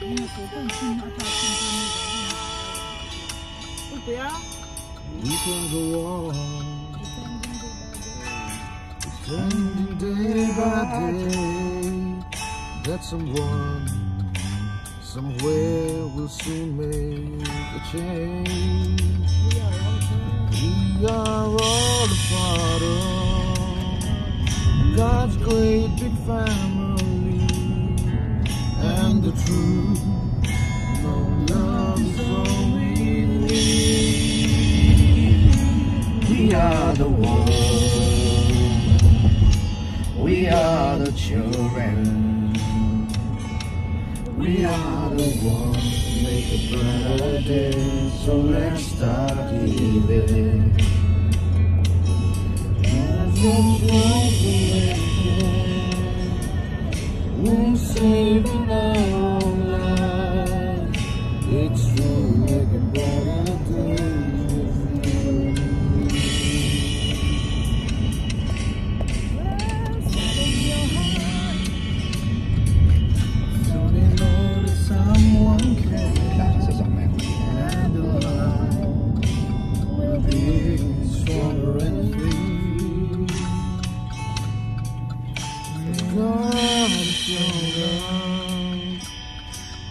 We can go on, pretending day by day that someone somewhere will soon make a change. We are all a part of God's great big family, and the truth, no love is all we need. We are the world. We are the children. We are the ones who make a brighter day. So let's start giving. That's what we We're saving our own lives. It's true, making better days with you and me. Soon you know that someone cares, and the light will be stronger and free. God has shown us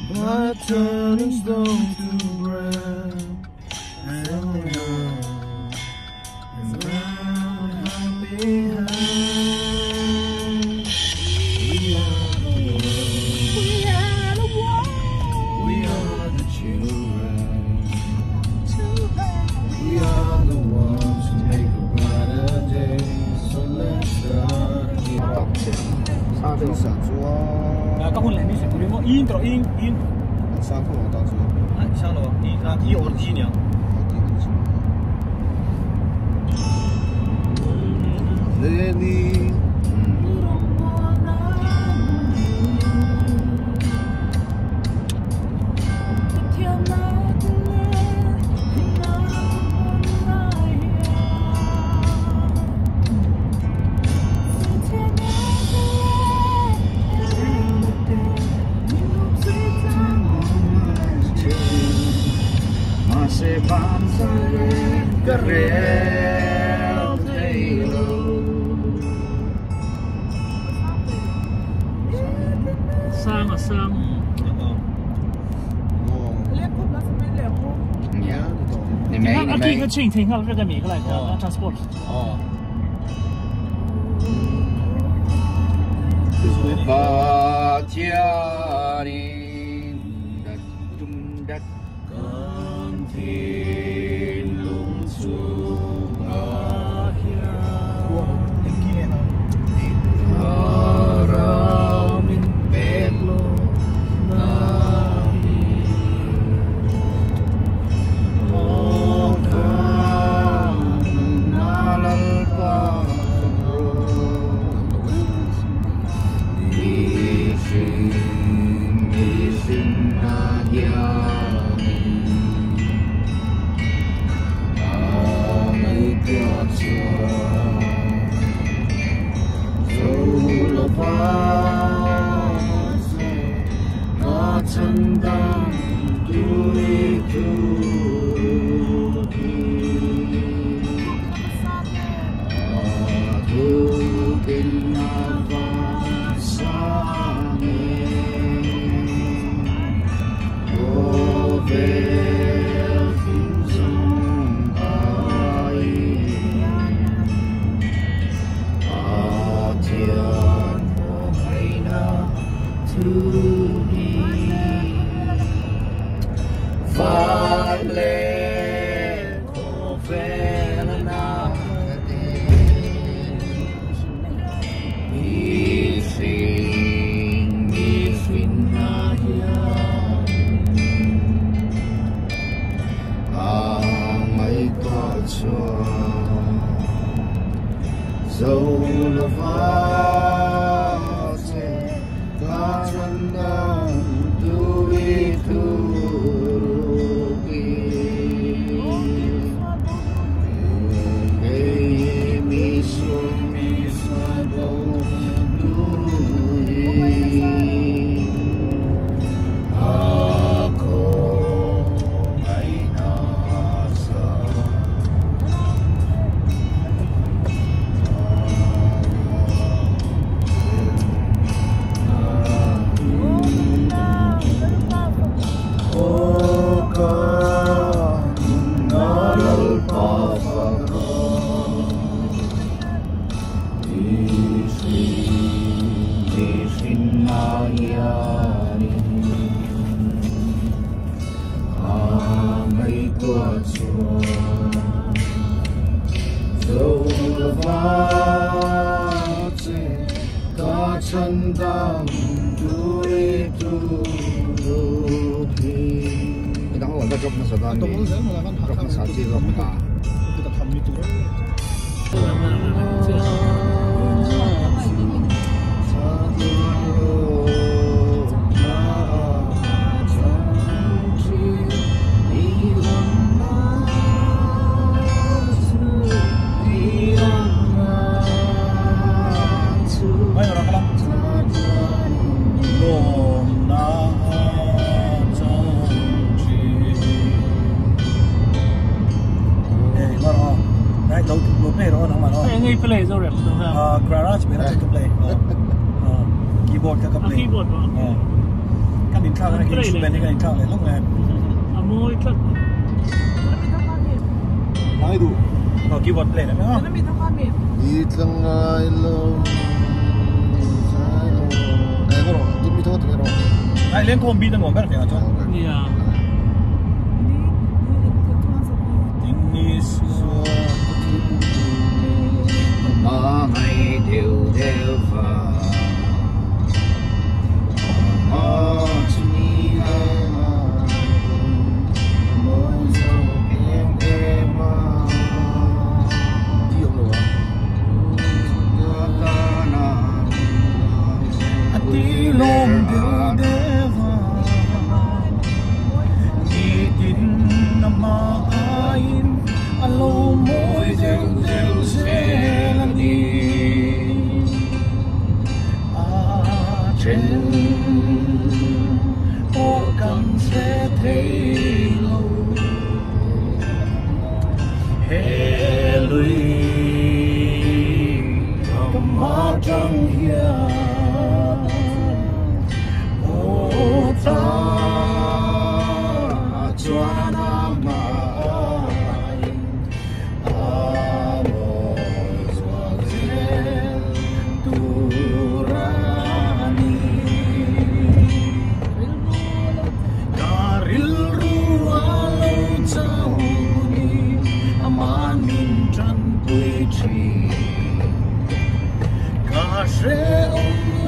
by turning stone to bread, and now is round happy hand. We are the world. We are the world. We are the children. We are the ones who make a brighter day. So let's start 啊，结婚嚟呢食嗰啲么？烟就烟烟。啊，上路烟啊，烟我知呢。 Lenny. Se Garel Taylor. 生啊生。你没你没。这个停停好了，这个米过来个 transport。哦。把家里的中的天龙珠啊。 Ah. Lova che ka chandam tui tu hi. Midang ho ka drop nasa dan ni. Drop nasa chi zawk ta. Play zo rem tu na. Garage me na to play. Keyboard ka play. Keyboard ba. Kan din thang na instrument kan din thang le long le. Amoi tlat. Nai du. No keyboard play na. Ni tlang ai lo. Sai lo. Eh ko ro, ti mi tho ti ro. Ai len kom bi dang ngom ber te a chon. Yeah. Tin ni su. Mai đều đều và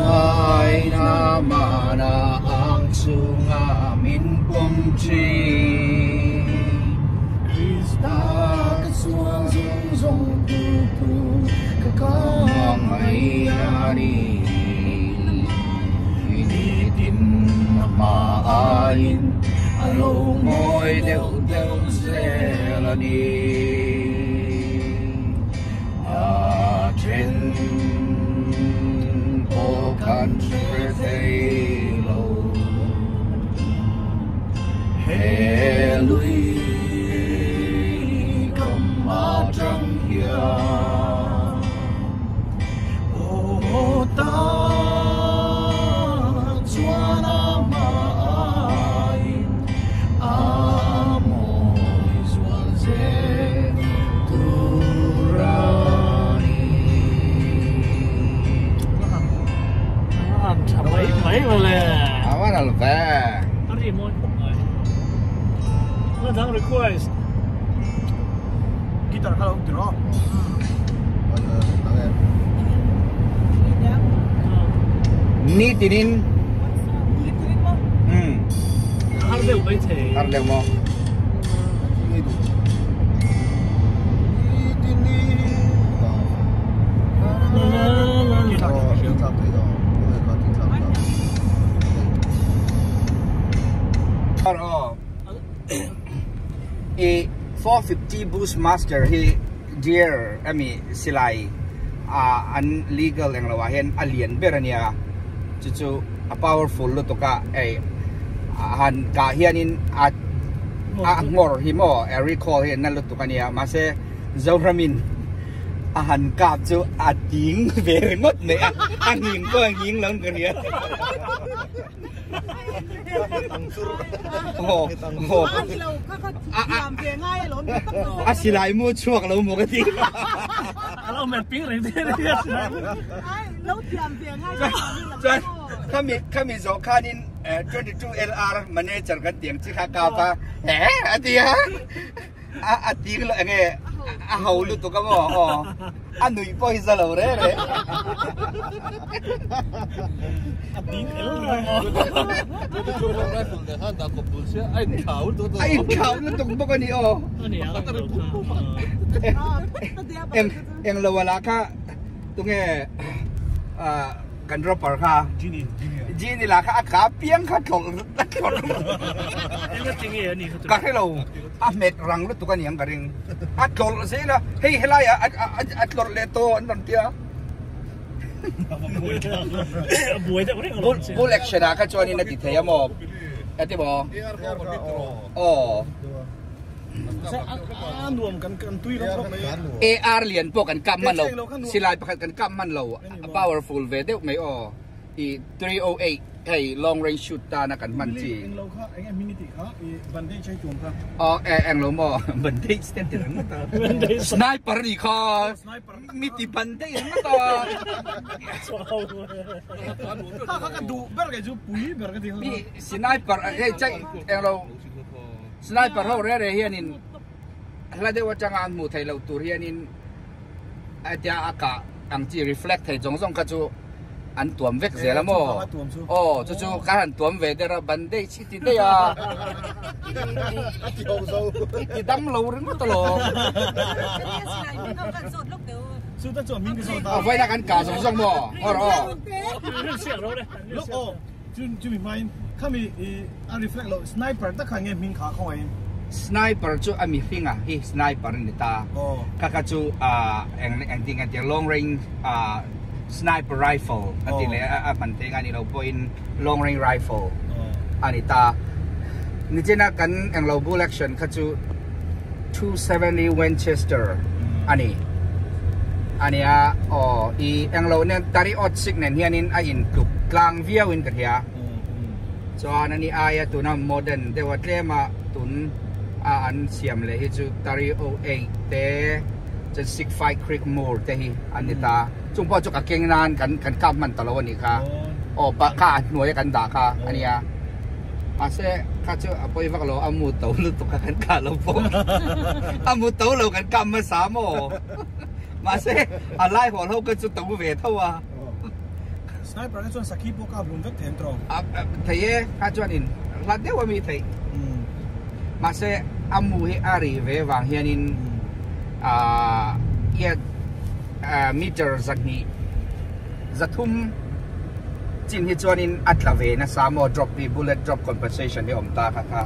Ai na mana ang sunga min pom chi Krista ka suang zung zung tu tu ka ka ai ani ni tin ma ain alo moi deu deu zelani a chen country they low. Hallelujah, come out here. Oh, ta chuana mai amoi zual ze turani. Mấy mấy mà lè. À mà là về. Nó gì môi. Nó thằng request. Guitar hello từ đó. Ni tinin. Har đều mấy thể. Har đều mò. E 450 Bushmaster hi deer ami silai an legal ang lawahen alien berania chu chu a powerful lo to ka ei han ka hianin a ngor hi mo a recall hi nan lo to kania ma se zoramin a han kap chu a ting ve ngot ne a nging ko nging lang kania. Oh, oh. A silai mu chuak lo mo ka ti. Alo mer ping reng te. Ai lo thiam ve ngai. Chuan khami khami zo khanin 22 LR manager kan tiang chi kha ka pa. Eh atia. A a ting lo nge a hau lu tu ka mo. Oh. A nui pawh hi za lo re re. A ding el reng a. A inthlau lutuk bawk a ni aw. Eng eng lo ala kha tunge kan dropper kha Genie lah kha a ka piang kha tlawlh a tlawlh ka hre lo a hmet rang lutuk a niang ka ring a tlawlh zel a hei helai ah a tlawlh leh tawh an rawn tia bull action ah kha chuanin a ti thei a maw a ti maw aw. AR lian pawh kan kap hman lo silai pakhat kan kap hman lo a powerful ve deuh mai aw i 308 hei long range shoot tana kan hman chi aw e eng lo maw bandage te ti reng ngawt a sniper a nih kha mi ti bandage ringawt a mi sniper hei chai eng lo. Sniper ho reh reh hianin hla deuh atanga an hmuh theih loh tur hianin hetia a kah ang chi reflect thei zawng zawng kha chu an tuam vek zel a maw? Aw chu chu ka han tuam ve der a bandage i ti daih a i ti dam lo ringawt alawm. Aw vawiin a kan kah zawng zawng maw? Aw rawh aw. Chumi hmain khami i a reflect loh sniper tak kha nge hming kha khawngaih in? Sniper chu a mihring a hi sniper a ni ta. Kha kha chu eng engtin nge tia long range sniper rifle a ti leh a hman thei nga ni lo pawhin long range rifle a ni ta. Nichina kan englo bull action kha chu 270 Winchester a ni. A nia aw i englo nen tari awt sik nen hianin a intluk tlang viau in ka hria. Chuan ani aia tuna modern deuh a tlem a tun a an siam leh hi chu tari 08 te chuan 65 Creekmoor te hi an ni ta. Chung pawh chu ka keng nan kan kan kap hman ta lo a nih kha. Aw pa kha a hnuai a kan dah kha a nia. Mahse kha chu a pawi vak lo a mu to lutuk a kan kah lo pawh. A mu to lo kan kap hmasa maw? Mahse a lai hawl ho kha chu to ve tho a. Sniper kha chuan sakhi pawh kap hlum vek thei an tawng. Thei e kha chuanin hla deuh ami theih. Mahse a mu hi a ri ve vang hianin iat meter 200 zathum chin hi chuanin a tla ve nasa maw drop hi bullet drop compensation hi awm ta kha kha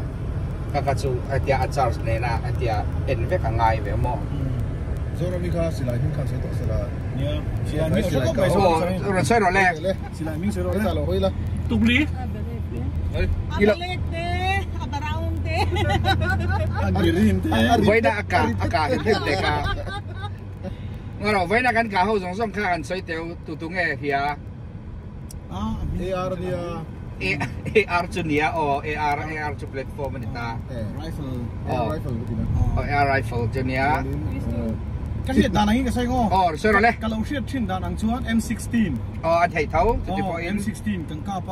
kha kha chu hetia a charge nena hetia en vek a ngai ve maw. Zorami kha silai hming khan sawi tawh sela. Nia silai hming sawi tawh mai rawn sawi rawh le. Silai hming sawi rawh le. Heta lo hawi la. Tukli. A black te, a brown te. A green te. Vawiina a kah a kah hrim hrim te kha. Ngarawh vawiina kan kah ho zawng zawng kha an sawi teu tu tu nge hria. AR nia. AR chu nia aw AR AR chu platform a ni ta. Rifle. AR rifle ka ti na. Aw AR rifle chu nia. Ka hriat dan ang hi ka sawi ngaw. Aw sawi rawh le. Ka lo hriat thin dan ang chuan M16. Aw a theih tho chuti pawhin. M16 kan kap a.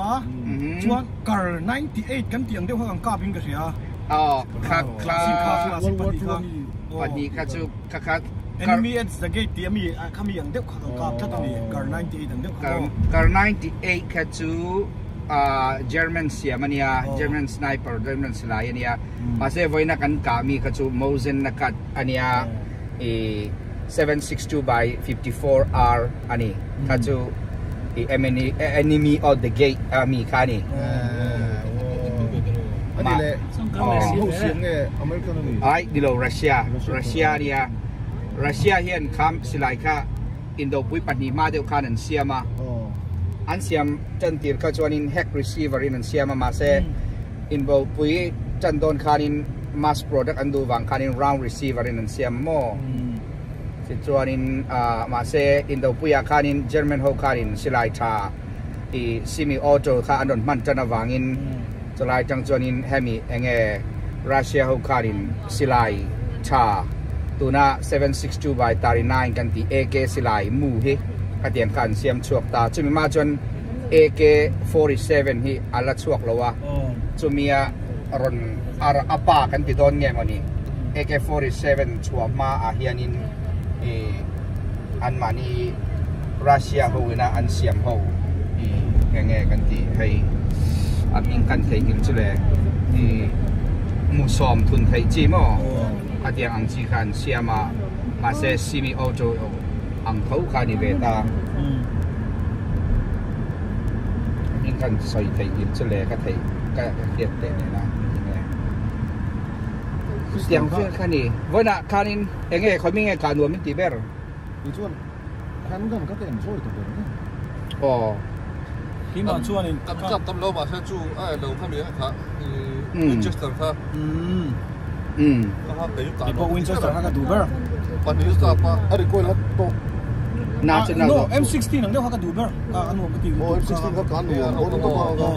Chuan kar 98 kan tih ang deuh kha kan kap in ka hria. Aw kha kha pahnih kha chu kha kha Enemy at the gate tih ami kha mi ang deuh kha kan kap tlat a ni kar 98 ang deuh kha aw. Kar 98 kha chu German siam a nia German sniper German silai a nia mahse vawiina kan kah mi kha chu Mosin na cut a nia i 762 by 54 R a ni kha chu i enemy of the gate a mi kha a ni. Ani le ho siam nge American ani? Ai ni lo Russia Russia a nia Russia hian kham silai kha indopui pahnih hma deuh khan an siam a an siam tan tir kha chuanin hack receiver in an siam a mahse indopui tan dawn khanin mass product an duh vang khanin round receiver in an siam maw tichuanin mahse indopuiah khanin German ho khanin silai tha i semi auto kha an rawn hman tan avangin chulai tang chuanin hemi enge Russia ho khanin silai tha tuna 762 by 39 kan tih AK silai mu hi khatiang kha an siam chhuak ta chumi mah chuan AK 47 hi a la chhuak lo a chumia rawn a pa kan ti dawn nge mawni AK 47 chhuah hma ah hianin ih. An mahni Russia ho ina an siam ho i eng nge kan tih hei a hming kan theihnghilh chu le i mu sawm thun theih chi maw a tiang ang chi kha an siam a mahse semi auto ang tho kha a ni ve ta a hming kan sawi theihnghilh chu le ka theih ka hriat teh nena tiang vel kha a ni vawiinah khanin eng nge khawi hming nge kah nuam in tih ber. Tichuan handgun ka ka enjoy ta ber mai. Aw. Keimah chuanin Kan kap tam lo mahse chu a en lo kha mi a kha i Winchester kha. Ka ha kei kah. Keipawh Winchester kha ka duh ber. Pahnih kap a. A recoil a tawk. Na chu na No M16 ang deuh kha ka duh ber. Ka a nuam ka ti. Aw M16 kha ka nuam. Aw tawk a.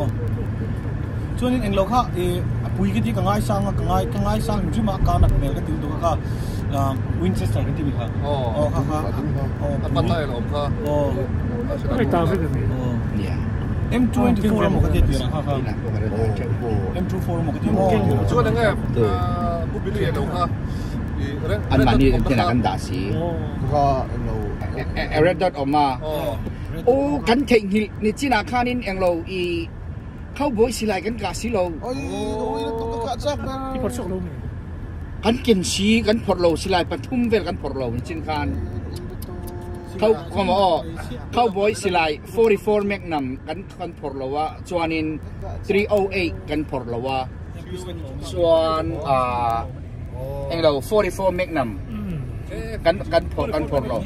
Chuanin englo kha i a pui ka ti ka ngaisang a ka ngai ka ngaisang hrim hrim a ka nat hmel ka ti lutuk a kha Winchester kan ti mi kha aw kha kha a pat a awm kha M24 emaw ka ti a tirah kha kha M24 emaw ka ti chuan enge Pu Billy elo kha an mahni hnenah kan dah si kha englo red dot awm a aw kan theihnghilh ni chinah khanin englo i Cowboy silai kan kah si lo. Kan ken si kan phorh lo silai pathum vel kan phorh lo chin khan. Cowboy silai 44 Magnum kan kan phorh lo a chuanin 308 kan phorh lo a chuan englo 44 Magnum kan kan phorh kan phorh lo.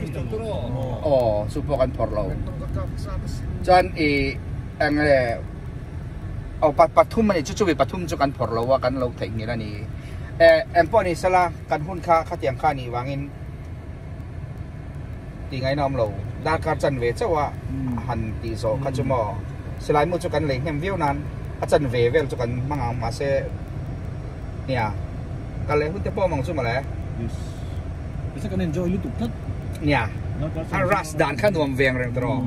Aw chu pawh kan phorh lo. Chuan i Eng nge aw pa pathum a ni chu chumi pathum chu kan phawrh lo a kan lo theihnghilh a ni eh eng pawh ni sela kan hun kha khatiang kha anih vangin tih ngaihna awm lo darkar chanve chauh a han tih zawh kha chu maw silai mu chu kan lei hnem viau nan a chanve vel chu kan hmang ang mahse nia kal leh hun te pawh awm ang chu mawle. Nia a rush dan kha nuam veng reng tawh.